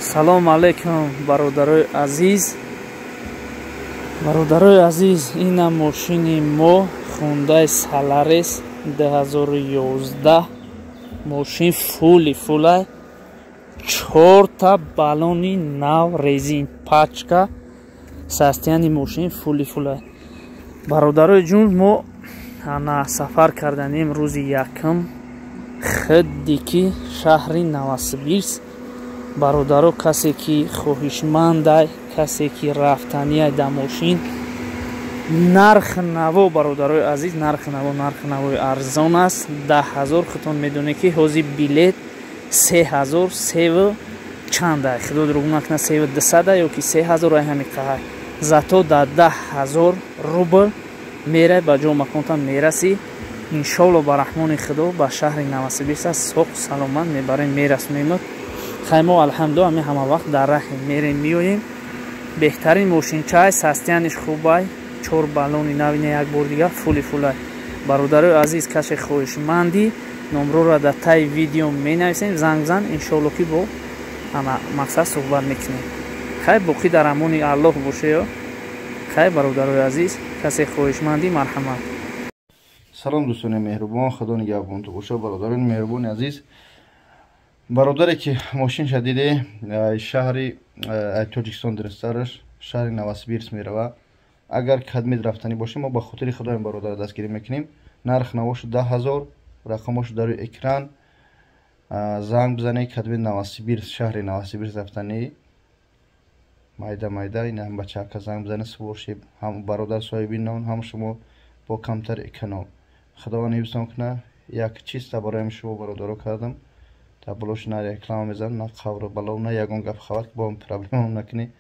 Салом алейкум, бародарои азиз. Бародарои азиз, ина мошини мо, Хундай Соларис 2011. Мошин фули фулай, чорта баллони нав, резин, пачка. Состояние мошин фули фулай. Бародарои ҷун, мо ана сафар карданем рӯзи якум хидди ки шаҳри Новосибирск. Бародаро, касе ки хоҳишмандай, касе ки рафтанияй да мошин, нарх наво, бародарои азиз, нархи наво, нархи навои арзон аст, 10 000. Худтон медонед, ки ҳозир билет 3000, севу чанда, худо дурӯғ накунад, севу дусада ё ки 3000, ай ҳами қаҳар. Зато дар 10 000 рубл мерай, ба ҷо маконтан мерасӣ. Иншолло, ба раҳмони Худо, ба шаҳри Новосибирск соқ саломат мебарем, мерасонем. Хай, мо, алҳамду, ҳами ҳама вақт дар раҳем, мерем, меоем. Беҳтарин мошинчай, состояние ш хубай, чор баллони навине, як бор дигар, фули фулай. Бародарои азиз, касе хоҳишмандӣ, номрора дар таи видео менависем, занг зан, иншолло ки бо ана мақсад суҳбат мекунем. Хай, боқӣ дар амони Аллоҳ бошеё. Хай, бародарои азиз, касе хоҳишмандӣ, марҳамат. Салом, дӯстони меҳрубон, Худо нигаҳбонту боша. Бародарони меҳрубони азиз, бародаре ки мошинша диде, шаҳри Тоҷикистон, дурустараш, шаҳри Новосибирск мерава. Агар кадмид рафтанӣ бошем, мо ба хотири Худоем бародара дастгирӣ мекунем. Нарх навошу 10 000, рақамошу дар рӯи экран, занг бизанед. Кадмид Новосибирск, шаҳри Новосибирск рафтанӣ, майда майда ин ҳам бачаака занг бизанед, суворшиб, ҳам бародар соҳиби нон, ҳам шумо бо камтар эконом. Худованд ҳифзтон кунад. Як чиста барои шумо бародаро кардам, дар болош на реклама мезанам, на қавру бало, на ягон гап хабар, ки бо проблемам накунӣ,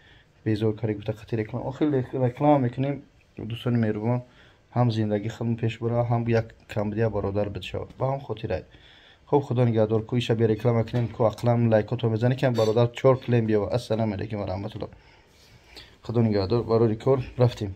безор карӣ, гуфта қати реклама. Охир реклама мекунем, дӯстони меҳрубон, ҳам зиндагӣ худмон пеш бара, ҳам як камбудия бародар бишавад, ба ҳам хотирай. Хуб, Худо нигаҳдор. Ку иша бе реклама кунем, ку ақлам лайкото мезанӣ, кам бародар чор клем биёва. Ассалому алайкум ва раҳматуллоҳ. Худо нигаҳдор, барори кор рафтем.